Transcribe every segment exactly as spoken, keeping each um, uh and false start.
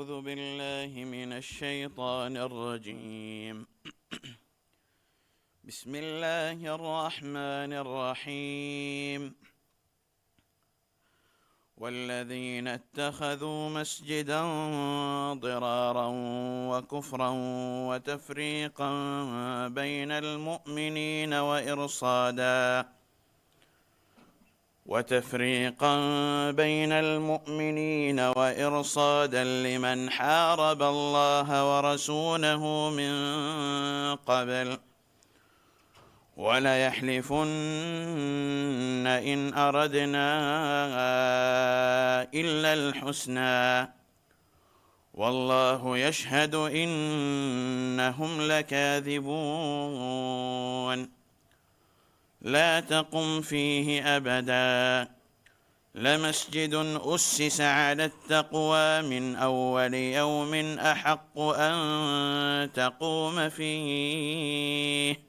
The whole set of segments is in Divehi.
بالله من الشيطان الرجيم. بسم الله الرحمن الرحيم. والذين اتخذوا مسجدا ضرارا وكفرا وتفريقا بين المؤمنين وإرصادا وتفريقا بين المؤمنين وإرصادا لمن حارب الله ورسوله من قبل وليحلفن إن أردنا إلا الحسنى والله يشهد إنهم لكاذبون. لا تقم فيه أبدا. لمسجد أسس على التقوى من أول يوم أحق أن تقوم فيه،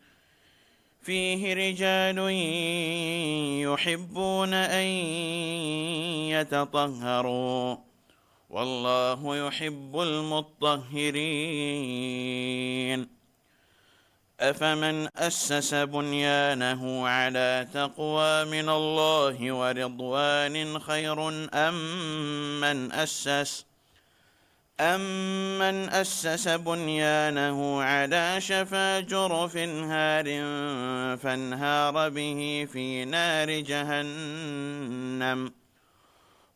فيه رجال يحبون أن يتطهروا، والله يحب المطهرين. أفمن أسس بنيانه على تقوى من الله ورضوان خير أم من أسس، أم من أسس بنيانه على شفا جرف هار فانهار به في نار جهنم،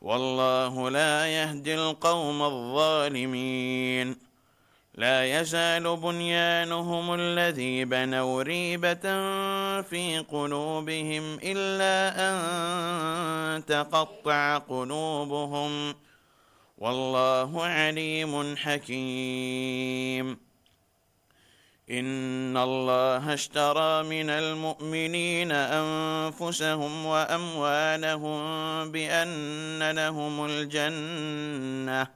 والله لا يهدي القوم الظالمين. لا يزال بنيانهم الذي بنوا ريبة في قلوبهم إلا أن تقطع قلوبهم، والله عليم حكيم. إن الله اشترى من المؤمنين أنفسهم وأموالهم بأن لهم الجنة،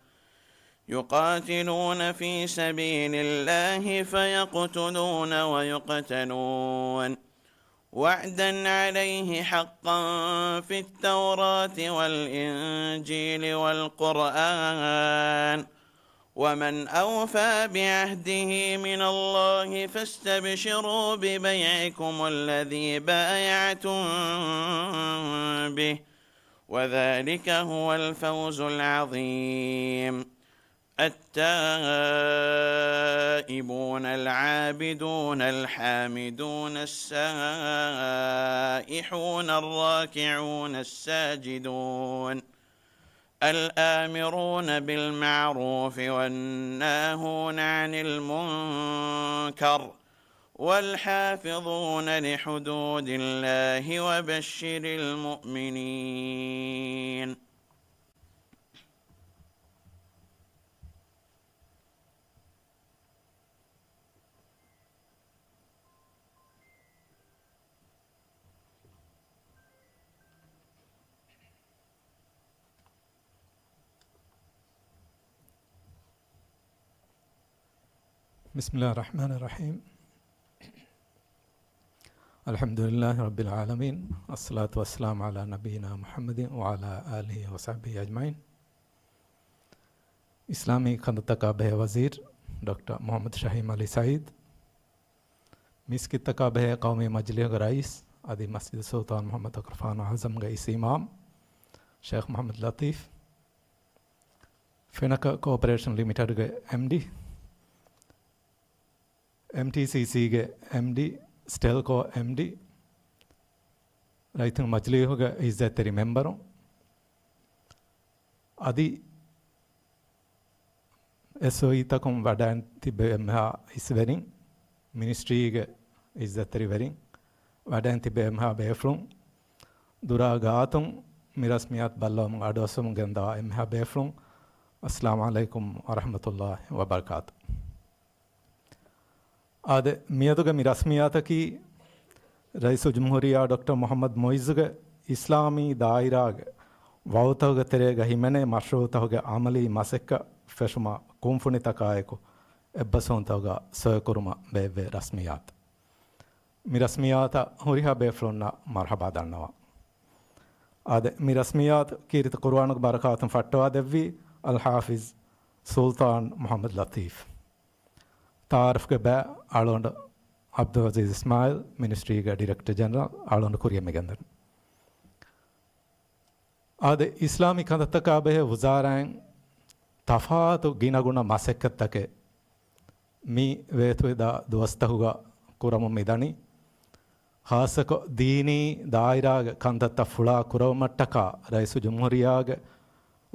يقاتلون في سبيل الله فيقتلون ويقتلون، وعدا عليه حقا في التوراة والإنجيل والقرآن، ومن أوفى بعهده من الله فاستبشروا ببيعكم الذي بايعتم به، وذلك هو الفوز العظيم. التائبون العابدون الحامدون السائحون الراكعون الساجدون، الآمرون بالمعروف والناهون عن المنكر، والحافظون لحدود الله وبشر المؤمنين. بسم الله الرحمن الرحيم. الحمد لله رب العالمين. الصلاة والسلام على نبينا محمد وعلى آله وصحبه أجمعين. އިސްލާމީ ކަންތައްތަކާ ބެހޭ ވަޒީރު ޑޮކްޓަރ މުޙައްމަދު ޝަހީމް ޢަލީ ސަޢީދު، މިސްކިތްތަކާ ބެހޭ ޤައުމީ މަޖިލީހުގެ ރައީސް އަދި މަސްޖިދު ސުލްޠާން މުޙައްމަދު އަކްރަފާނު އަޢުޒަމްގެ އިސް އިމާމް ޝޭޚް މުޙައްމަދު ލަޠީފް، ފެނަކަ ކޯޕަރޭޝަން ލިމިޓެޑްގެ އެމްޑީ، އެމްޓީސީސީގެ އެމްޑީ، ސްޓެލްކޯ އެމްޑީ، ރައްޔިތުންގެ މަޖިލީހުގެ ޢިއްޒަތްތެރި މެމްބަރުން، އަދި އެސްއޯއީތަކުން ވަޑައިން ތިބޭ އެންމެހާ އިސްވެރިން، މިނިސްޓްރީގެ ޢިއްޒަތްތެރިވެރިން، ވަޑައިން ތިބޭ އެންމެހާ ބޭފުޅުން، ދުރާ ގާތުން މި ރަސްމިއްޔާތު ބައްލަވަމުން އަޑުއައްސަމުން ގެންދަވާ އެންމެހާ ބޭފުޅުން، އައްސަލާމު ޢަލައިކުމް ވަރަޙްމަތުﷲ ވަބަރަކާތު. އާދެ، މިއަދުގެ މި ރަސްމިއްޔާތަކީ، ރައީސުލްޖުމްހޫރިއްޔާ ޑޮކްޓަރ މުޙައްމަދު މުޢިއްޒުގެ އިސްލާމީ ދާއިރާގެ ވައުދުތަކުގެ ތެރޭގަ ހިމެނޭ މަޝްރޫޢުތަކުގެ ޢަމަލީ މަސައްކަތް ފެށުމަށް ކުންފުނިތަކާއެކު އެއްބަސްވުންތަކުގަ ސޮއިކުރުމަށް ބޭއްވޭ ރަސްމިއްޔާތު. މި ރަސްމިއްޔާތަށް ހުރިހާ ބޭފުޅުންނަށް މަރުޙަބާ ދަންނަވަން. އާދެ، މި ރަސްމިއްޔާތު ކީރިތި ޤުރުއާނުގެ ބަރަކާތުން ފައްޓަވާ ދެއްވީ އަލްޙާފިޒް ސުލްޠާން މުޙައްމަދު ލަޠީފް. ތަޢާރަފްގެ ބައި އަޅުގަނޑު ޢަބްދުލް ޢަޒީޒް އިސްމާޢީލް، މިނިސްޓްރީގެ ޑިރެކްޓަރ ޖެނެރަލް، އަޅުގަނޑު ކުރިއަށް މިގެންދަނީ. އާދެ، އިސްލާމީ ކަންތައްތަކާ ބެހޭ ވުޒާރާއިން ތަފާތު ގިނަގުނަ މަސައްކަތްތަކެއް މި ވޭތުވެދާ ދުވަސްތަކުގަ ކުރަމުން މިދަނީ. ޚާއްޞަކޮށް ދީނީ ދާއިރާގެ ކަންތައްތައް ފުޅާ ކުރެވުމަށްޓަކާ ރައީސުލްޖުމްހޫރިއްޔާގެ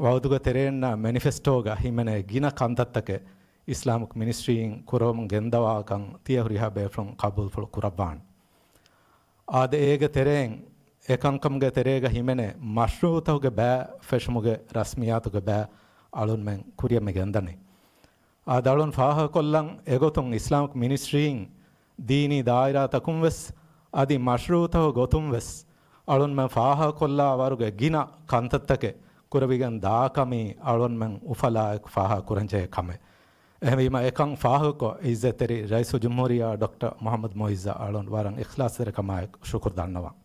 ވަޢުދުގެ ތެރެއިންނާ މެނިފެސްޓޯގަ ހިމެނޭ ގިނަ ކަންތައްތަކެއް އިސްލާމިކް މިނިސްޓްރީއިން ކުރެވެމުން ގެންދަވާކަން ތިޔަ ހުރިހާ ބޭފުޅުން ޤަބޫލުފުޅު ކުރައްވާނެ. އާދެ، އޭގެ ތެރެއިން، އެކަންކަމުގެ ތެރޭގަ ހިމެނޭ މަޝްރޫޢުތަކުގެ ބައި ފެށުމުގެ ރަސްމިއްޔާތުގެ ބައި އަޅުންމެން ކުރިއަށް މި ގެންދަނީ. އާދެ، އަޅުން ފާހަގަކޮށްލަން އެގޮތުން އިސްލާމިކް މިނިސްޓްރީއިން ދީނީ ދާއިރާތަކުން ވެސް އަދި މަޝްރޫޢުތަކުގެ ގޮތުން ވެސް އަޅުންމެން ފާހަގަކޮށްލާ ވަރުގެ ގިނަ ކަންތައްތަކެއް ކުރެވިގެން ދާކަމީ އަޅުންމެން އުފަލާއެކު ފާހަގަކުރަންޖެހޭ ކަމެއް. އެހެންވީމަ އެކަން ފާހަގަކޮށް، އިއްޒަތްތެރި ރައީސުލްޖުމްހޫރިއްޔާ ޑޮކްޓަރ މުޙައްމަދު މުޢިއްޒަށް އަޅުން ވަރަށް އިޚްލާޞްތެރިކަމާއެކު ޝުކުރު ދަންނަވަން.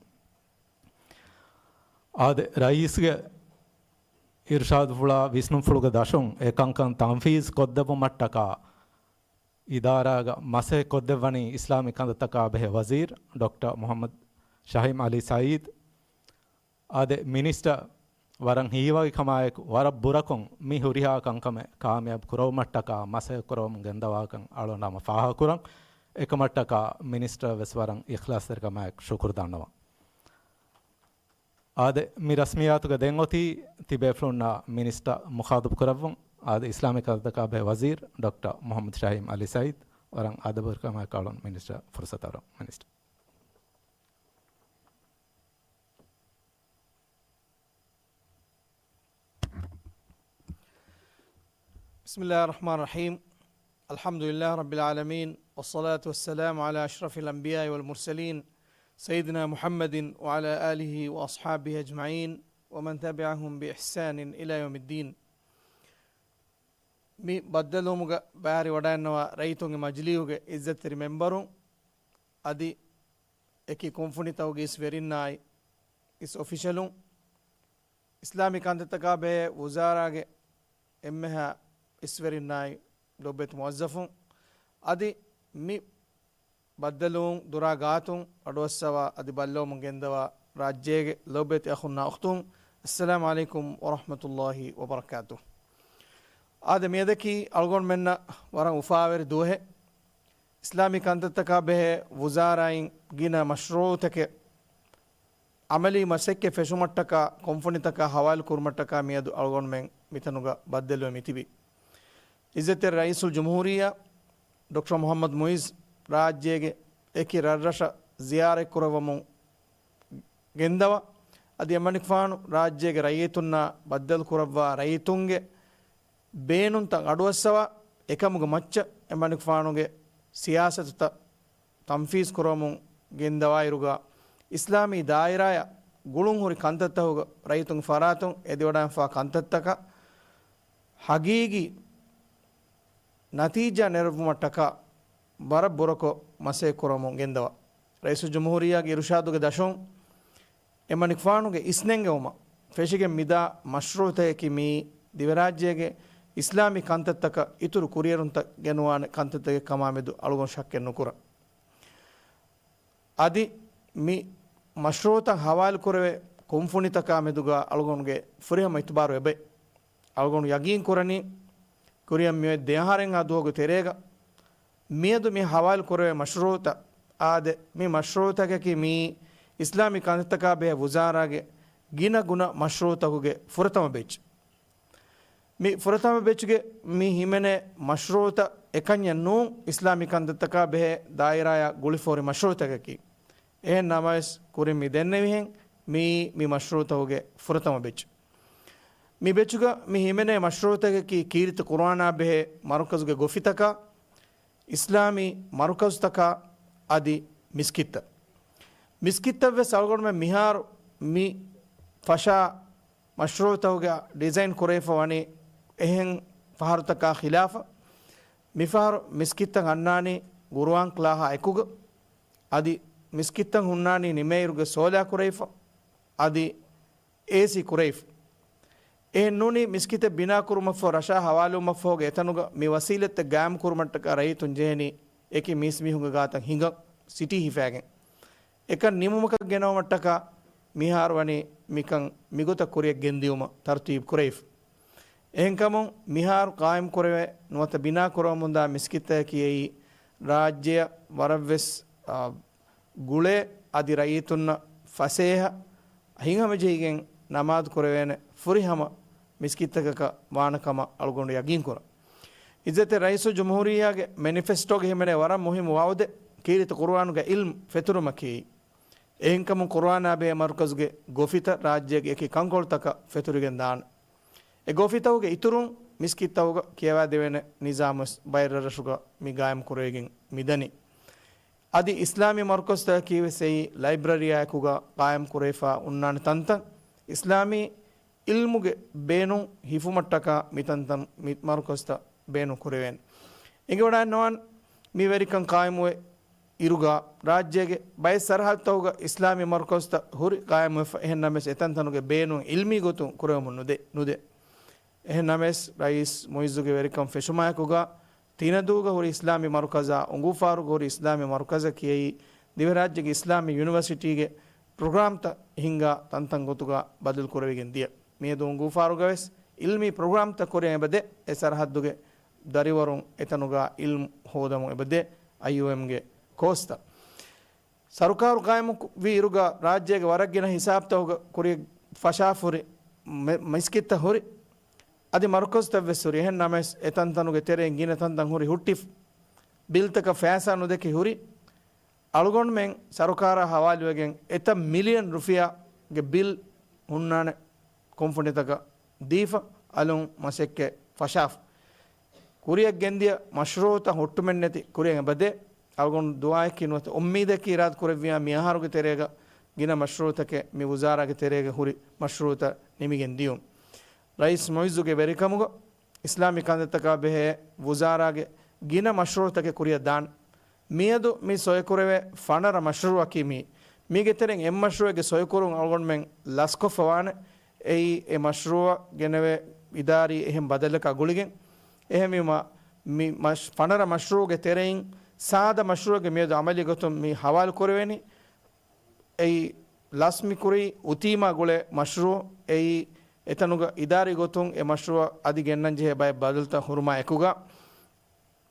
އާދެ، ރައީސްގެ އިރުޝާދުފުޅާ ވިސްނުންފުޅުގެ ދަށުން އެކަންކަން ތަންފީޒް ކޮށްދެއްވުމަށްޓަކާ އިދާރާގަ މަސައްކަތް ކޮށްދެއްވަނީ އިސްލާމީ ކަންތައްތަކާ ބެހޭ ވަޒީރު ޑޮކްޓަރ މުޙައްމަދު ޝަހީމް ޢަލީ ސަޢީދު. އާދެ، މިނިސްޓަރ ވަރަށް ހީވައި ކަމާއެކު ވަރަށް ބުރަކޮށް މި ހުރިހާ ކަންކަމެއް ކާމިޔާބު ކުރެވުމަށްޓަކާ މަސައްކަތް ކުރަވަމުން ގެންދަވާކަން އަޅުގަނޑު ހަމަ ފާހަގަކުރަން. އެކަމަށްޓަކާ މިނިސްޓަރ ވެސް ވަރަށް އިޚްލާޞްތެރިކަމާއެކު ޝުކުރު ދަންނަވަން. އާދެ، މި ރަސްމިއްޔާތުގަ ދެން އޮތީ ތިބޭފުޅުންނާ މިނިސްޓަރ މުޚާޠަބު ކުރައްވުން. އާދެ، އިސްލާމީ ކަންތައްތަކާ ބެހޭ ވަޒީރު ޑޮކްޓަރ މުޙައްމަދު ޝަހީމް ޢަލީ ސަޢީދު، ވަރަށް އަދަބުވެރިކަމާއެކު އަޅުން މިނިސްޓަރ ފުރުޞަތު އަރަން. މިނިސްޓަރ. بسم الله الرحمن الرحيم. الحمد لله رب العالمين، والصلاة والسلام على أشرف الأنبياء والمرسلين، سيدنا محمد وعلى آله وأصحابه أجمعين، ومن تبعهم بإحسان إلى يوم الدين. މި ބައްދަލުވުމުގަ ބައިވެރިވަޑައިގަންނަވާ ރައްޔިތުންގެ މަޖިލީހުގެ އިއްޒަތްތެރި މެމްބަރުން، އަދި އެކި ކުންފުނިތަކުގެ އިސް ވެރިންނާއި އިސް އޮފިޝަލުން، އިސްލާމީ ކަންތައްތަކާ ބެހޭ ވުޒާރާގެ އެންމެހާ އިސްވެރިންނާއި ލޮބުވެތި މުވައްޒަފުން، އަދި މި ބައްދަލުވުން ދުރާ ގާތުން އަޑުއައްސަވާ އަދި ބައްލަވަމުން ގެންދަވާ ރާއްޖޭގެ ލޯބިވެތި އަޚުންނާ އުޚްތުން، އައްސަލާމު ޢަލައިކުމް ވަރަޙްމަތުﷲި ވަބަރަކާތުހު. އާދެ، މިއަދަކީ އަޅުގަނޑުމެންނަށް ވަރަށް އުފާވެރި ދުވަހެއް. އިސްލާމީ ކަންތައްތަކާ ބެހޭ ވުޒާރާއިން ގިނަ މަޝްރޫޢުތަކެއް ޢަމަލީ މަސައްކަތް ފެށުމަށްޓަކާ ކުންފުނިތަކާ ހަވާލު ކުރުމަށްޓަކާ މިއަދު އަޅުގަނޑުމެން މިތަނުގަ ބައްދަލުވެ މިތިބީ. އިއްޒަތްތެރި ރައީސުލްޖުމްހޫރިއްޔާ ޑޮކްޓަރ މުޙައްމަދު މުޢިއްޒު ރާއްޖޭގެ އެކި ރަށްރަށަށް ޒިޔާރަތްކުރައްވަމުން ގެންދަވާ، އަދި އެމަނިކުފާނު ރާއްޖޭގެ ރައްޔިތުންނާ ބައްދަލުކުރައްވާ ރައްޔިތުންގެ ބޭނުންތައް އަޑުއައްސަވާ، އެކަމުގެ މައްޗަށް އެމަނިކުފާނުގެ ސިޔާސަތުތައް ތަންފީޒް ކުރަމުން ގެންދަވާއިރުގަ، އިސްލާމީ ދާއިރާއަށް ގުޅުންހުރި ކަންތައްތަކުގަ ރައްޔިތުންގެ ފަރާތުން އެދިވަޑައިފާ ކަންތައްތަކަށް ހަގީގީ ނަތީޖާ ނެރެއްވުމަށްޓަކާ ވަރަށް ބުރަކޮށް މަސައްކަތް ކުރަމުން ގެންދަވާ. ރައީސުލްޖުމްހޫރިއްޔާގެ އިރުޝާދުގެ ދަށުން އެމަނިކުފާނުގެ އިސްނެންގެވުމަށް ފެށިގެން މިދާ މަޝްރޫޢުތަކަކީ މިއީ ދިވެރާއްޖޭގެ އިސްލާމީ ކަންތައްތަކަށް އިތުރު ކުރިއެރުންތައް ގެނުވާނެ ކަންތައްތަކެއް ކަމާމެދު އަޅުގަނޑު ޝައްކެއް ނުކުރަން. އަދި މި މަޝްރޫޢުތައް ހަވާލުކުރެވޭ ކުންފުނިތަކާ މެދުގަ އަޅުގަނޑުގެ ފުރިހަމަ އިތުބާރު އެބައި. އަޅުގަނޑު ޔަގީން ކުރަނީ، ކުރިއަށް މިއޮތް ދެއަހަރެއްހާ ދުވަހުގެ ތެރޭގަ މިއަދު މި ހަވާލު ކުރެވޭ މަޝްރޫޢުތައް، އާދެ، މި މަޝްރޫޢުތަކަކީ މިއީ އިސްލާމީ ކަންތައްތަކާ ބެހޭ ވުޒާރާގެ ގިނަ ގުނަ މަޝްރޫޢުތަކުގެ ފުރަތަމަ ބެޗް. މި ފުރަތަމަ ބެޗުގެ މި ހިމެނޭ މަޝްރޫޢުތައް އެކަންޏެއް ނޫން، އިސްލާމީ ކަންތައްތަކާ ބެހޭ ދާއިރާއާ ގުޅިފަހުރި މަޝްރޫޢުތަކަކީ. އެހެން ނަމަވެސް، ކުރިން މި ދެންނެވިހެން، މިއީ މި މަޝްރޫޢުތަކުގެ ފުރަތަމަ ބެޗް. މި ބެޗުގަ މި ހިމެނޭ މަޝްރޫޢުތަކަކީ ކީރިތި ޤުރުއާނާ ބެހޭ މަރުކަޒުގެ ގޮފިތަކާ، އިސްލާމީ މަރުކަޒުތަކާ އަދި މިސްކިތްތައް. މިސްކިތްތައް ވެސް އަޅުގަނޑުމެން މިހާރު މި ފަށާ މަޝްރޫޢުތަކުގެ ޑިޒައިން ކުރެވިފަ ވަނީ އެހެން ފަހަރުތަކާ ޚިލާފަށް. މިފަހަރު މިސްކިތްތައް ހަންނާނީ ޤުރުއާން ކްލާހާ އެކުގަ. އަދި މިސްކިތްތައް ހުންނާނީ ނިމޭއިރުގެ ސޯލާ ކުރެވިފަ. އަދި އޭސީ ކުރެވިފަ. އެހެން ނޫނީ މިސްކިތެއް ބިނާ ކުރުމަށްފަހު ރަށާ ހަވާލުވުމަށްފަހުގެ އެތަނުގަ މި ވަސީލަތްތައް ގާއިމް ކުރުމަށްޓަކާ ރައްޔިތުން ޖެހެނީ އެކި މީސްމީހުންގެ ގާތަށް ހިނގަން ސިޓީ ހިފާގެން. އެކަން ނިމުމަކަށް ގެނައުމަށްޓަކާ މިހާރު ވަނީ މިކަން މިގޮތަށް ކުރިއަށް ގެންދިއުމަށް ތަރުތީބު ކުރެވިފަ. އެހެންކަމުން މިހާރު ގާއިމް ކުރެވޭ ނުވަތަ ބިނާ ކުރަމުންދާ މިސްކިތްތަކަކީ އެއީ ރާއްޖެއަށް ވަރަށްވެސް، އާ، ގުޅޭ އަދި ރައްޔިތުންނަށް ފަސޭހަ ހިތްހަމަޖެހިގެން ނަމާދު ކުރެވޭނެ ފުރިހަމަ މިސްކިތްތަކަކަށް ވާނެ ކަމަށް އަޅުގަނޑު ޔަގީންކުރަން. އިއްޒަތްތެރި ރައީސުލްޖުމްހޫރިއްޔާގެ މެނިފެސްޓޯގަ ހިމެނޭ ވަރަށް މުހިއްމު ވައުދެއް ކީރިތި ޤުރުއާނުގެ ޢިލްމު ފެތުރުމަކީ. އެހެންކަމުން ޤުރުއާނާ ބެހޭ މަރުކަޒުގެ ގޮފިތައް ރާއްޖޭގެ އެކި ކަންކޮޅުތަކަށް ފެތުރިގެން ދާނެ. އެ ގޮފިތަކުގެ އިތުރުން މިސްކިތްތަކުގަ ކިޔަވާދެވޭނެ ނިޒާމުވެސް ބައެއް ރަށްރަށުގަ މި ގާއިމް ކުރެވިގެން މިދަނީ. އަދި އިސްލާމީ މަރުކަޒުތަކަކީ ވެސް އެއީ ލައިބްރަރީއާއެކުގަ ޤާއިމް ކުރެވިފަ އޮންނާނެ ތަންތަން. އިސްލާމީ ޢިލްމުގެ ބޭނުން ހިފުމަށްޓަކާ މިތަންތަން މި މަރުކަޒުތައް ބޭނުން ކުރެވޭނެ. އެނގިވަޑައިގަންނަވާން މި ވެރިކަން ޤާއިމުވެ އިރުގަ ރާއްޖޭގެ ބައެއް ސަރަހައްދުތަކުގަ އިސްލާމީ މަރުކަޒުތައް ހުރި ޤާއިމުވެފަ. އެހެން ނަމަވެސް އެތަންތަނުގެ ބޭނުން ޢިލްމީ ގޮތުން ކުރެވެމުން ނުދޭ، ނުދޭ. އެހެން ނަމަވެސް ރައީސް މުއިއްޒުގެ ވެރިކަން ފެށުމާއެކުގަ ތިނަދޫގަ ހުރި އިސްލާމީ މަރުކަޒާ އުނގޫފާރުގަ ހުރި އިސްލާމީ މަރުކަޒަކީ އެއީ ދިވެހިރާއްޖޭގެ އިސްލާމީ ޔުނިވަރސިޓީގެ ޕްރޮގްރާމްތައް ހިންގާ ތަންތަން ގޮތުގަ ބަދަލު ކުރެވިގެން ދިޔަ. މިއަދު އުނގޫފާރުގަވެސް ޢިލްމީ ޕްރޮގްރާމްތައް ކުރިއަށް އެބަދޭ. އެ ސަރަހައްދުގެ ދަރިވަރުން އެތަނުގަ ޢިލްމު ހޯދަމުން އެބަދޭ އައިއޯއެމްގެ ކޯސްތައް. ސަރުކާރު ޤާއިމު ވީ އިރުގަ ރާއްޖޭގެ ވަރަށް ގިނަ ހިސާބުތަކުގަ ކުރިއަށް ފަށާފަ ހުރި މި-، މިސްކިތްތައް ހުރި، އަދި މަރުކަޒުތައް ވެސް ހުރި. އެހެން ނަމަވެސް އެތަންތަނުގެ ތެރެއިން ގިނަ ތަންތަން ހުރި ހުއްޓިފަ. ބިލްތަކަށް ފައިސާ ނުދެކެ ހުރި. އަޅުގަނޑުމެން ސަރުކާރާ ހަވާލުވެގެން އެތައް މިލިއަން ރުފިޔާގެ ބިލް ހުންނާނެ ކުންފުނިތަކަށް ދީފަ، އަލުން މަސައްކަތް ފަށާފަ. ކުރިއަށް ގެންދިޔަ މަޝްރޫޢުތައް ހުއްޓުމެއްނެތި ކުރިއަށް އެބަދޭ. އަޅުގަނޑު ދުޢާއަކީ ނުވަތަ އުއްމީދަކީ އިރާދަ ކުރެއްވިޔާ މިއަހަރުގެ ތެރޭގަ ގިނަ މަޝްރޫޢުތަކެއް މި ވުޒާރާގެ ތެރޭގަ ހުރި މަޝްރޫޢުތައް ނިމިގެން ދިޔުން. ރައީސް މުއިއްޒުގެ ވެރިކަމުގަ އިސްލާމީ ކަންތައްތަކާ ބެހޭ ވުޒާރާގެ ގިނަ މަޝްރޫޢުތަކެއް ކުރިއަށް ދާން. މިއަދު މި ސޮއެކުރެވޭ ފަނަރަ މަޝްރޫޢަކީ މީ. މީގެ ތެރެއިން އެއް މަޝްރޫޢެއްގެ ސޮއެކުރުން އަޅުގަނޑުމެން ލަސްކޮށްފަ ވާނެ. އެއީ އެ މަޝްރޫޢަށް ގެނެވޭ އިދާރީ އެހެން ބަދަލަކާ ގުޅިގެން. އެހެންވީމަ، މި މަޝް-، ފަނަރަ މަޝްރޫޢުގެ ތެރެއިން ސާދަ މަޝްރޫޢެއްގެ މިއަދު ޢަމަލީ ގޮތުން މި ހަވާލު ކުރެވޭނީ. އެއީ ލަސް މި ކުރީ އުތީމާ ގުޅޭ މަޝްރޫޢު. އެއީ އެތަނުގަ އިދާރީ ގޮތުން އެ މަޝްރޫޢަށް އަދި ގެންނަން ޖެހޭ ބައެއް ބަދަލުތައް ހުރުމާ އެކުގަ،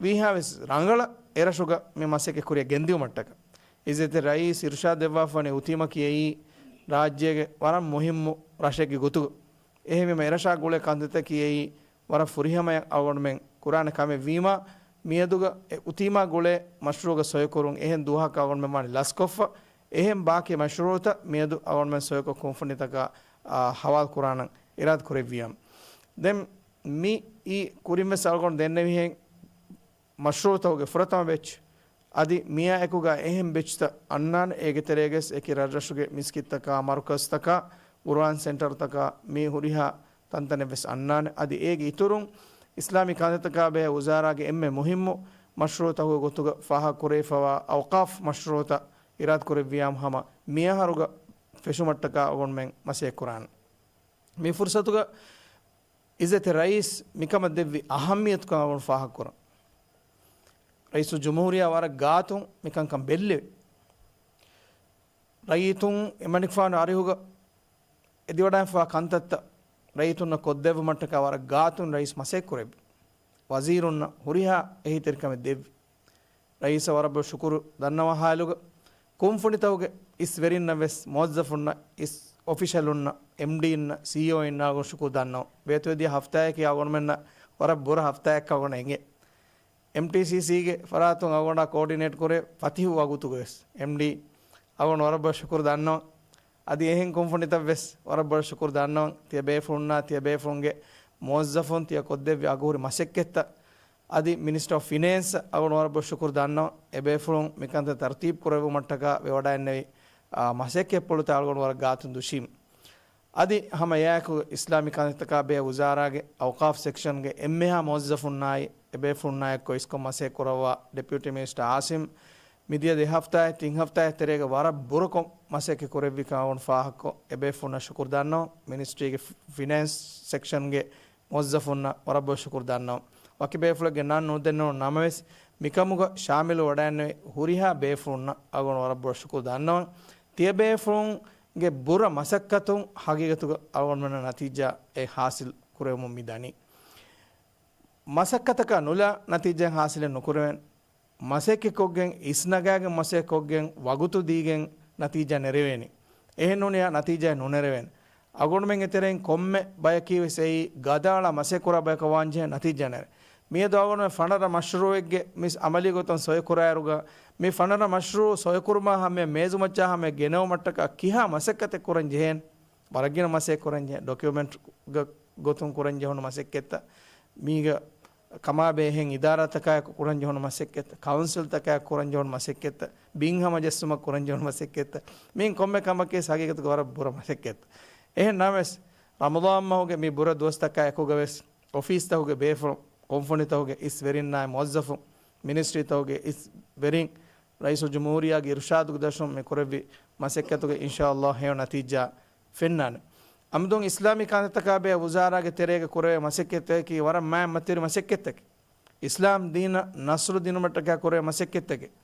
ވީހާވެސް ރަނގަޅަށް އެރަށުގަ މި މަސައްކަތް ކުރިއަށް ގެންދިއުމަށްޓަކަ. އިއްޒަތްތެރި ރައީސް އިރުޝާދު ދެއްވާފަވަނީ އުތީމަކީ އެއީ ރާއްޖޭގެ ވަރަށް މުހިއްމު ރަށެއްގެ ގޮތުގަ. އެހެންވީމަ އެރަށާ ގުޅޭ ކަންތައްތަކީ އެއީ ވަރަށް ފުރިހަމަޔަށް އަޅުގަނޑުމެން ކުރާނެ ކަމެއް ވީމާ، މިއަދުގަ އެ އުތީމާ ގުޅޭ މަޝްރޫޢުގެ ސޮއެކުރުން އެހެން ދުވަހަކަށް އަޅުގަނޑުމެން ވާނީ ލަސްކޮށްފަ. އެހެން ބާކީ މަޝްރޫޢުތައް މިއަދު އަޅުގަނޑުމެން ސޮއެކޮށް ކުންފުނިތަކަށް، އާ، ހަވާލު ކުރާނަން އިރާދަ ކުރެއްވިޔާ. ދެން މި އީ ކުރިން ވެސް އަޅުގަނޑު ދެންނެވިހެން މަޝްރޫޢުތަކުގެ ފުރަތަމަ ބެޗް އަދި މިއާ އެކުގަ އެހެން ބެޗްތައް އަންނާނެ. އޭގެ ތެރޭގަސް އެކި ރަށްރަށުގެ މިސްކިތްތަކާ، މަރުކަޒްތަކާ، ޤުރުއާން ސެންޓަރުތަކާ، މި ހުރިހާ ތަންތަނެއް ވެސް އަންނާނެ. އަދި އޭގެ އިތުރުން އިސްލާމީ ކަންތައްތަކާ ބެހޭ ވުޒާރާގެ އެންމެ މުހިއްމު މަޝްރޫޢުތަކުގެ ގޮތުގަ ފާހަގަ ކުރެވިފަވާ އައުޤާފް މަޝްރޫޢުތައް އިރާދަ ކުރެއްވިޔާމު ހަމަ މިއަހަރުގަ ފެށުމަށްޓަކާ އަޅުގަނޑުމެން މަސައްކަތް ކުރާނެ. މި ފުރުސަތުގަ އިއްޒަތްތެރި ރައީސް މިކަމަށް ދެއްވި އަހައްމިޔަތުކަން އަޅުގަނޑު ފާހަގަކުރަން. ރައީސުލްޖުމްހޫރިއްޔާ ވަރަށް ގާތުން މިކަންކަން ބެއްލެވި. ރައްޔިތުން އެމަނިކުފާނު އަރިހުގަ އެދިވަޑައިފާ ކަންތައްތައް ރައްޔިތުންނަށް ކޮށްދެއްވުމަށްޓަކާ ވަރަށް ގާތުން ރައީސް މަސައްކަތް ކުރެއްވި. ވަޒީރުންނަށް ހުރިހާ އެހީތެރިކަމެއް ދެއްވި. ރައީސަށް ވަރަށް ބޮޑު ޝުކުރު ދަންނަވާ ހާލުގަ، ކުންފުނިތަކުގެ އިސް ވެރިންނަށް ވެސް، މުވައްޒަފުންނަށް، އިސް އޮފިޝަލުންނަށް، އެމްޑީންނަށް، ސީއީއޯއިންނަށް އަޅުގަނޑު ޝުކުރު ދަންނަވަން. ވޭތުވެދިޔަ ހަފްތާއަކީ އަޅުގަނޑުމެންނަށް ވަރަށް ބުރަ ހަފްތާއެއްކަން އަޅުގަނޑަށް އެނގޭ. އެމްޓީސީސީގެ ފަރާތުން އަޅުގަނޑާ ކޯޑިނޭޓް ކުރޭ ފަތިހު ވަގުތުގަވެސް އެމްޑީ އަޅުގަނޑު ވަރަށް ބޮޑަށް ޝުކުރު ދަންނަވަން. އަދި އެހެން ކުންފުނިތައް ވެސް ވަރަށް ބޮޑަށް ޝުކުރު ދަންނަވަން. ތިޔަ ބޭފުޅުންނާ، ތިޔަ ބޭފުޅުންގެ މުވައްޒަފުން ތިޔަ ކޮށްދެއްވި އަގުހުރި މަސައްކަތްތައް. އަދި މިނިސްޓަރ އޮފް ފިނޭންސް އަޅުގަނޑު ވަރަށް ބޮޑަށް ޝުކުރު ދަންނަވަން. އެބޭފުޅުން މިކަންތައް ތަރުތީބު ކުރެއްވުމަށްޓަކާ ވެވަޑައިންނެވި، އާ، މަސައްކަތްޕުޅުތައް އަޅުގަނޑު ވަރަށް ގާތުން ދުށީމް. އަދި ހަމަ އެއާއެކު އިސްލާމީ ކަންތައްތަކާ ބެހޭ ވުޒާރާގެ އައުޤާފް ސެކްޝަންގެ އެންމެހާ މުވައްޒަފުންނާއި އެބޭފުޅުންނާއެއްކޮށް އިސްކޮށް މަސައްކަތް ކުރައްވާ ޑެޕިއުޓީ މިނިސްޓަރ އާސިމް މިދިޔަ ދެ ހަފްތާއެއް ތިން ހަފްތާއެއް ތެރޭގަ ވަރަށް ބުރަކޮށް މަސައްކަތް ކުރެއްވިކަން އަޅުގަނޑު ފާހަގަކޮށް، އެބޭފުޅުންނަށް ޝުކުރު ދަންނަވަން. މިނިސްޓްރީގެ ފި-، ފިނޭންސް ސެކްޝަންގެ މުވައްޒަފުންނަށް ވަރަށް ބޮޑަށް ޝުކުރު ދަންނަވަން. ވަކި ބޭފުޅެއްގެ ނަން ނުދެންނެވުނު ނަމަވެސް، މިކަމުގަ ޝާމިލު ވަޑައިގެންނެވި ހުރިހާ ބޭފުޅުންނަށް އަޅުގަނޑު ވަރަށް ބޮޑަށް ޝުކުރު ދަންނަވަން. ތިޔަބޭފުޅުންގެ ބުރަ މަސައްކަތުން ހަގީގަތުގަ އަޅުގަނޑުމެންނަށް ނަތީޖާއެއް ހާސިލް ކުރެވެމުން މި ދަނީ. މަސައްކަތަކާ ނުލާ ނަތީޖާއެއް ހާސިލެއް ނުކުރެވެން. މަސައްކަތްކޮށްގެން، އިސްނަގާގެން މަސައްކަތްކޮށްގެން، ވަގުތު ދީގެން ނަތީޖާ ނެރެވޭނީ. އެހެން ނޫނިއްޔާ ނަތީޖާއެއް ނުނެރެވޭނެ. އަޅުގަނޑުމެންގެ ތެރެއިން ކޮންމެ ބަޔަކީ ވެސް އެއީ ގަދައަޅާ މަސައްކަތް ކުރާ ބަޔަކަށް ވާންޖެހޭ ނަތީޖާ ނެރެން. މިއަދު އަޅުގަނޑުމެން ފަނަރަ މަޝްރޫއެއްގެ މިސް އަމަލީ ގޮތުން ސޮއި ކުރާއިރުގަ، މި ފަނަރަ މަޝްރޫ ސޮއިކުރުމާ ހަމަޔަށް މޭޒުމައްޗާ ހަމަޔަށް ގެނެވުމަށްޓަކާ ކިހާ މަސައްކަތެއް ކުރަން ޖެހޭނެ؟ ވަރަށްގިނަ މަސައްކަތް ކުރަން ޖެހޭ، ޑޮކިއުމެންޓް ގޮ-، ގޮތުން ކުރަން ޖެހުނު މަސައްކަތްތައް، މީގަ ކަމާބެހޭ އެހެން އިދާރާތަކާއެކު ކުރަން ޖެހުނު މަސައްކަތް، ކައުންސިލްތަކާއެކު ކުރަން ޖެހުނު މަސައްކަތްތައް، ބިން ހަމަޖެއްސުމަށް ކުރަން ޖެހުނު މަސައްކަތްތައް، މިއިން ކޮންމެ ކަމަކީ ހަގީގަތުގަ ވަރަށް ބުރަ މަސައްކަތް. އެހެން ނަމަވެސް، ރަމަޟާން މަހުގެ މި ބުރަ ދުވަސްތަކާ އެކުގަވެސް، އޮފީސްތަކުގެ ބޭފުޅުން، ކުންފުނިތަކުގެ އިސް ވެރިންނާއި މުވައްޒަފުން، މިނިސްޓްރީތަކުގެ އިސް ވެރިން، ރައީސުލްޖުމްހޫރިއްޔާގެ އިރުޝާދުގެ ދަށުން މި ކުރެއްވި މަސައްކަތުގެ އިންޝާﷲ ހެޔޮ ނަތީޖާ ފެންނާނެ. އަމުދުން އިސްލާމީ ކަންތައްތަކާ ބެހޭ ވުޒާރާގެ ތެރޭގަ ކުރެވޭ މަސައްކަތްތަކަކީ ވަރަށް މާތް މަތިވެރި މަސައްކަތްތަކެއް. އިސްލާމް ދީނަށް ނަޞްރު ދިނުމަށްޓަކާ ކުރެވޭ މަސައްކަތްތަކެއް.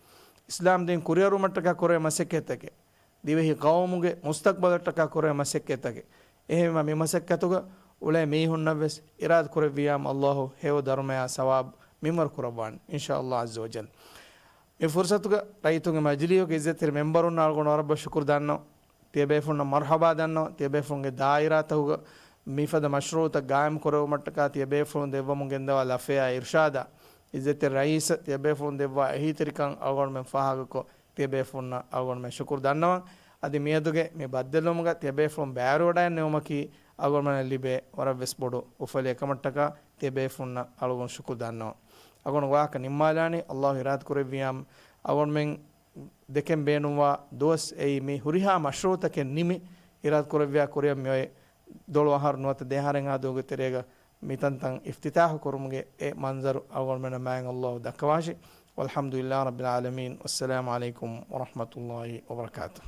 އިސްލާމް ދީން ކުރިއަރުވުމަށްޓަކާ ކުރެވޭ މަސައްކަތްތަކެއް. ދިވެހި ޤައުމުގެ މުސްތަޤްބަލަށްޓަކާ ކުރެވޭ މަސައްކަތްތަކެއް. އެހެންވީމަ މި މަސައްކަތުގަ އުޅޭ މީހުންނަށްވެސް އިރާދަ ކުރެއްވިޔާމަ ﷲ ހެޔޮ ދަރުމަޔާ ސަވާބު މިންވަރު ކުރައްވާނެ އިންޝާﷲ ޢައްޒަ ވަޖައްލަ. މި ފުރުޞަތުގަ ރައްޔިތުންގެ މަޖިލީހުގެ ޢިއްޒަތްތެރި މެމްބަރުންނަށް އަޅުގަނޑު ވަރަށް ބޮޑަށް ޝުކުރު ދަންނަވަން. ތިޔަބޭފުޅުންނަށް މަރްޙަބާ ދަންނަވަން. ތިޔަބޭފުޅުންގެ ދާއިރާތަކުގަ މިފަދަ މަޝްރޫޢުތައް ޤާއިމް ކުރެވުމަށްޓަކާ ތިޔަބޭފުޅުން ދެއްވަމުން ގެންދަވާ ލަފަޔާ އިރުޝާދާ ޢިއްޒަތްތެރި ރައީސަށް ތިޔަބޭފުޅުން ދެއްވާ އެހީތެރިކަން އަޅުގަނޑުމެން ފާހަގަކޮށް، ތިޔަބޭފުޅުންނަށް އަޅުގަނޑުމެން ޝުކުރު ދަންނަވަން. އަދި މިއަދުގެ މި ބައްދަލުވުމުގަ ތިޔަބޭފުޅުން ބައިވެރިވަޑައިގެންނެވުމަކީ އަޅުގަނޑުމެންނަށް ލިބޭ ވަރަށްވެސް ބޮޑު އުފަލެއް ކަމަށްޓަކާ ތިޔަބޭފުޅުންނަށް އަޅުގަނޑު ޝުކުރު ދަންނަވަން. އަޅުގަނޑު ވާހަކަ ނިންމާލާނީ. ﷲ އިރާދަ ކުރެއްވިޔާމަ އަޅުގަނޑުމެން ދެކެން ބޭނުންވާ ދުވަސް އެއީ މި ހުރިހާ މަޝްރޫޢުތަކެއް ނިމި، އިރާދަ ކުރެއްވިޔާ ކުރިއަށް މިއޮތް ދޮޅު އަހަރު ނުވަތަ ދެ އަހަރެއް އާދެވުމުގެ ތެރޭގަ މިތަންތަން އިފްތިތާޙު ކުރުމުގެ އެ މަންޒަރު އަޅުގަނޑުމެންނަށް މާތް ﷲ ދައްކަވާށި. والحمد لله رب العالمين، والسلام عليكم ورحمة الله وبركاته.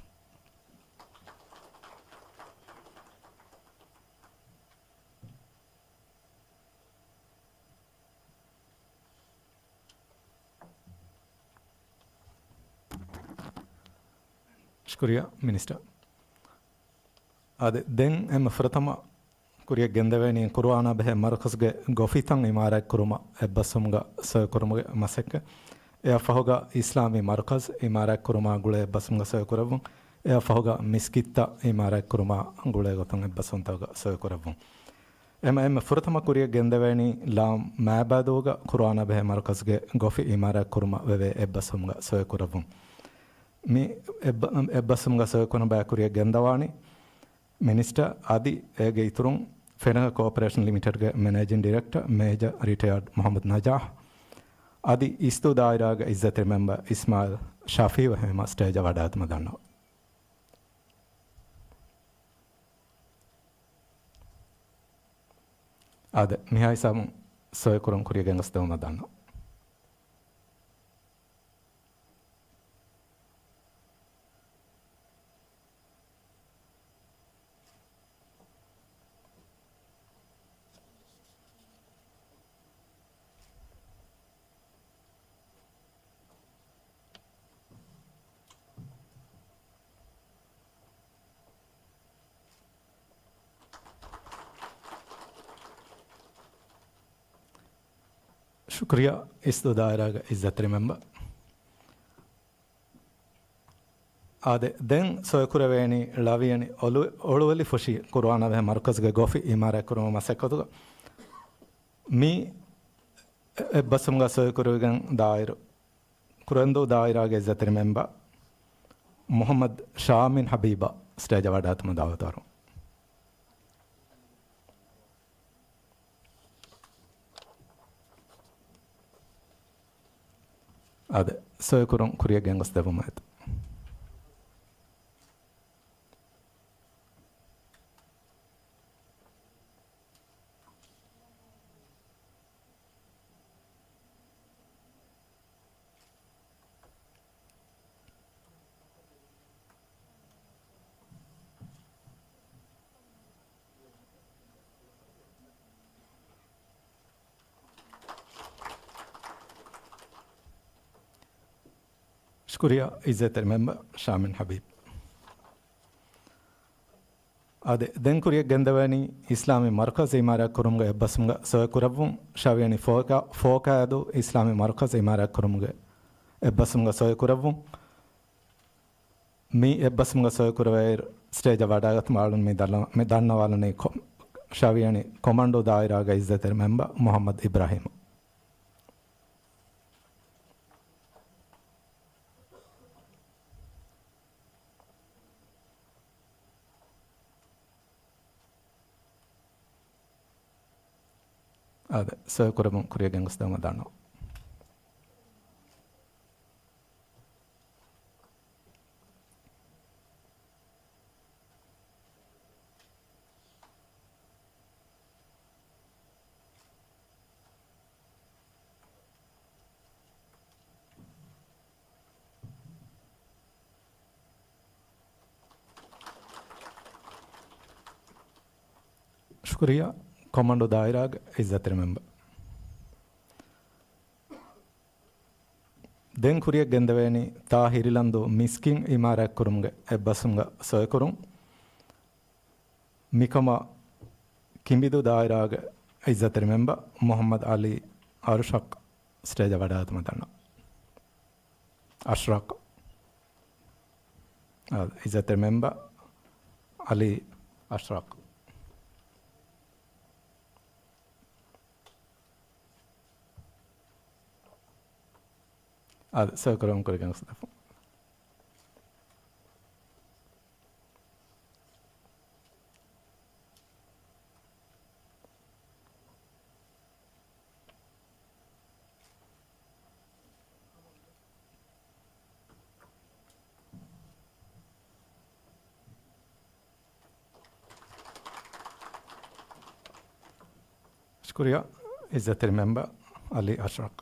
ޝުކުރިއްޔާ މިނިސްޓަރ. އާދެ، ދެން އެންމެ ފުރަތަމަ ކުރިއަށް ގެންދެވޭނީ ޤުރުއާނާ ބެހޭ މަރުކަޒުގެ ގޮފިތައް އިމާރާތް ކުރުމަށް އެއްބަސްވުމުގަ ސޮއި ކުރުމުގެ މަސައްކަތް. އެއަށްފަހުގަ އިސްލާމީ މަރުކަޒު އިމާރާތް ކުރުމާ ގުޅޭ އެއްބަސްވުމުގަ ސޮއި ކުރެއްވުން. އެއަށްފަހުގަ މިސްކިތްތައް އިމާރާތް ކުރުމާ ގުޅޭ ގޮތުން އެއްބަސްވުންތަކުގަ ސޮއި ކުރެއްވުން. އެމަ އެންމެ ފުރަތަމަ ކުރިއަށް ގެންދެވޭނީ ލާމް މާބައިދޫގަ ޤުރުއާނާ ބެހޭ މަރުކަޒުގެ ގޮފި އިމާރާތް ކުރުމަށް ވެވޭ އެއްބަސްވުމުގަ ސޮއި ކުރެއްވުން. މި އެއްބަ-، އެއްބަސްވުމުގަ ސޮއި ކުރުމަށް ބައި ކުރިއަށް ގެންދަވާނީ މިނިސްޓަރ އަދި އޭގެ އިތުރުން ފެނަކަ ކޯޕަރޭޝަން ލިމިޓެޑްގެ މެނޭޖިން ޑިރެކްޓަރ މޭޖަރ ރިޓަޔާޑް މުޙައްމަދު ނަޖާޙް އަދި އިސްދޫ ދާއިރާގެ އިއްޒަތްތެރި މެމްބަރ އިސްމާޢީލް ޝަފީޢު ހެމަ ސްޓޭޖަށް ވަޑައިގަތުމަށް ދަންނަވަން. އާދެ، މިހާ ހިސާބުން ސޮއިކުރުން ކުރިއަށް ގެންގޮސްދެވުމަށް ދަންނަވަން. ޝުކުރިއްޔާ އިސްދޫ ދާއިރާގެ އިއްޒަތްތެރި މެމްބަރ. އާދެ، ދެން ސޮއިކުރެވޭނީ ޅަވިޔަނި އޮޅު-، އޮޅުވެލިފުށި ޤުރުއާނާ ބެހޭ މަރުކަޒުގެ ގޮފި އިމާރާތްކުރުމުގެ މަސައްކަތުގަ މި އެއްބަސްވުމުގަ ސޮއިކުރެވިގެން ދާއިރު ކުރެންދޫ ދާއިރާގެ އިއްޒަތްތެރި މެމްބަރ މުޙައްމަދު ޝާމިން ޙަބީބަށް ސްޓޭޖަށް ވަޑައިގަތުމަށް ދަޢުވަތު ކުރަން. އާދެ، ސޮއިކުރުން ކުރިއަށް ގެންގޮސްދެއްވުމަށް އެދެން. ޝުކުރިއްޔާ އިއްޒަތްތެރި މެމްބަރ ޝާމިން ހަބީބް. އާދެ، ދެން ކުރިއަށް ގެންދަވަނީ އިސްލާމީ މަރުކަޒު އިމާރާތް ކުރުމުގެ އެއްބަސްވުމުގަ ސޮއި ކުރެއްވުން، ޝަވިޔަނި ފޯކާ، ފޯކާދު އިސްލާމީ މަރުކަޒު އިމާރާތް ކުރުމުގެ އެއްބަސްވުމުގަ ސޮއި ކުރެއްވުން. މި އެއްބަސްވުމުގަ ސޮއި ކުރެވޭއިރު ސްޓޭޖަށް ވަޑައިގަތުމަށް އަޅުން މި ދަންނަ-، މި ދަންނަވާލަނީ ކޮ-، ޝަވިޔަނި ކޮމަންޑޫ ދާއިރާގެ އިއްޒަތްތެރި މެމްބަރ މުހައްމަދު އިބްރާހީމް. އާދެ، ސޮއި ކުރެއްވުން ކުރިއަށް ގެންގޮސްދެވުމަށް ދަންނަވަން. ޝުކުރިއްޔާ ކޮމަންޑޫ ދާއިރާގެ އިއްޒަތްތެރި މެމްބަރ. ދެން ކުރިއަށް ގެންދެވޭނީ ތާ ހިރިލަންދޫ މިސްކިތް އިމާރާތްކުރުމުގެ އެއްބަސްވުމުގަ ސޮއިކުރުން. މިކަމަށް ކިނބިދޫ ދާއިރާގެ އިއްޒަތްތެރި މެމްބަރ މުހައްމަދު އަލީ އަރުޝަޤް ސްޓޭޖަށް ވަޑައިގަތުމަށް ދަންނަވަން. އަޝްރަޤް. އާ، އިއްޒަތްތެރި މެމްބަރ އަލީ އަޝްރަޤް. އާދެ، ސޮއިކުރެއްވުން ކުރިއަށް ގެންގޮސްދެއްވުން. ޝުކުރިއްޔާ އިއްޒަތްތެރި މެމްބަރ އަލީ އަޝްރަޤް.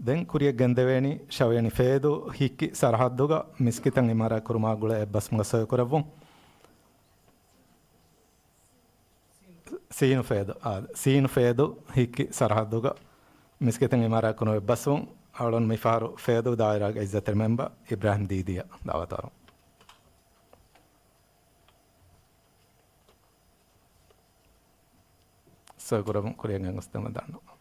ދެން ކުރިއަށް ގެންދެވޭނީ ޝަވިޔަނި ފޭދޫ ހިއްކި ސަރަހައްދުގަ މިސްކިތަށް އިމާރާތް ކުރުމާ ގުޅޭ އެއްބަސްވުމުގަ ސޮއިކުރެއްވުން. ސީނު ފޭދޫ، އާ، ސީނު ފޭދޫ ހިއްކި ސަރަހައްދުގަ މިސްކިތަށް އިމާރާތް ކުރުމަށް އެއްބަސްވުން. އަޅުން މިފަހަރު ފޭދޫ ދާއިރާގެ އިއްޒަތްތެރި މެމްބަރ އިބްރާހިމް ދީދީއަށް ދަޢުވަތު އަރުން. ސޮއިކުރަމުން ކުރިއަށް ގެންގޮސްދެމުން ދަންނަވަން.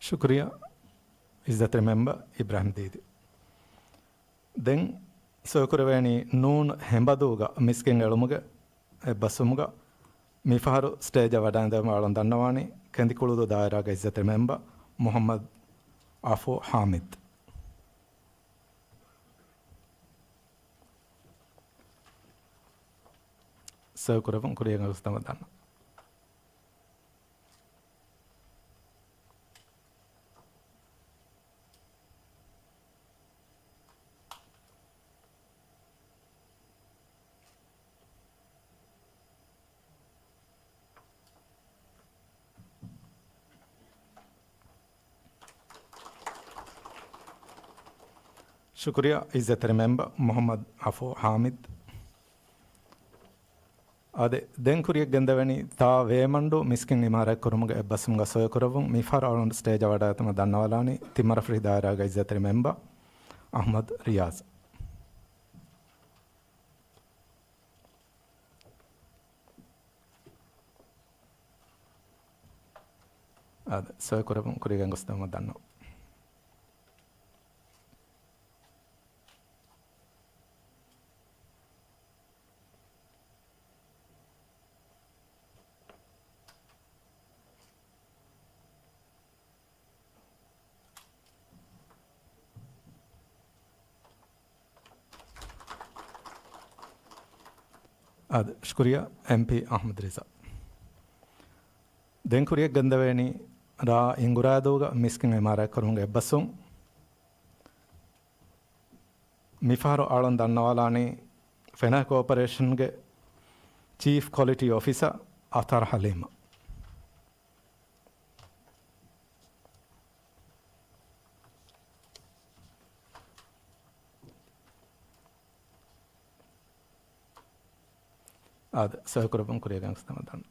ޝުކުރިއްޔާ އިއްޒަތްތެރި މެމްބަރ އިބްރާހިމް ދީދީ. ދެން ސޮއިކުރެވޭނީ ނޫން ހެނބަދޫގަ މިސްކިތް އެޅުމުގެ އެއްބަސްވުމުގަ މިފަހަރު ސްޓޭޖަށް ވަޑައިގެންދެވުމަށް އަޅުން ދަންނަވާނީ ކެނދިކުޅުދޫ ދާއިރާގެ އިއްޒަތްތެރި މެމްބަރ މުހައްމަދު އަފޫ ހާމިދު. ސޮއިކުރެއްވުން ކުރިއަށް ގެންގޮސްދެމުން ދަންނަވަން. ޝުކުރިއްޔާ އިއްޒަތްތެރި މެމްބަރ މުހައްމަދު އަފޫ ހާމިދު. އާދެ، ދެން ކުރިއަށް ގެންދެވެނީ ތާ ވޭމަންޑޫ މިސްކިތް އިމާރާތް ކުރުމުގެ އެއްބަސްވުމުގަ ސޮއިކުރެއްވުން. މިފަހަރު އަޅުން ސްޓޭޖަށް ވަޑައިގަތުމަށް ދަންނަވާލާނީ ތިންމަރަފުށި ދާއިރާގެ އިއްޒަތްތެރި މެމްބަރ އަޙްމަދު ރިޔާޒު. އާދެ، ސޮއިކުރެއްވުން ކުރިއަށް ގެންގޮސްދެމުން ދަންނަވަން. އާދެ، ޝުކުރިއްޔާ އެމްޕީ އަޙްމަދު ރިޒާ. ދެން ކުރިއަށް ގެންދެވޭނީ ރ. އިނގުރާދޫގަ މިސްކިތް އިމާރާތް ކުރުމުގެ އެއްބަސްވުން. މިފަހަރު އަޅުން ދަންނަވާލާނީ ފެނާ ކޯޕަރޭޝަންގެ ޗީފް ކޮލިޓީ އޮފިސަރ އަތާރް ހަލީމް. އާދެ، ސަރ ކުރައްވަން ކުރިއަށް ގެންގޮސްދަމާ ދަން.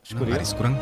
ޝުކުރިއްޔާ. އަރިސްކުރަން.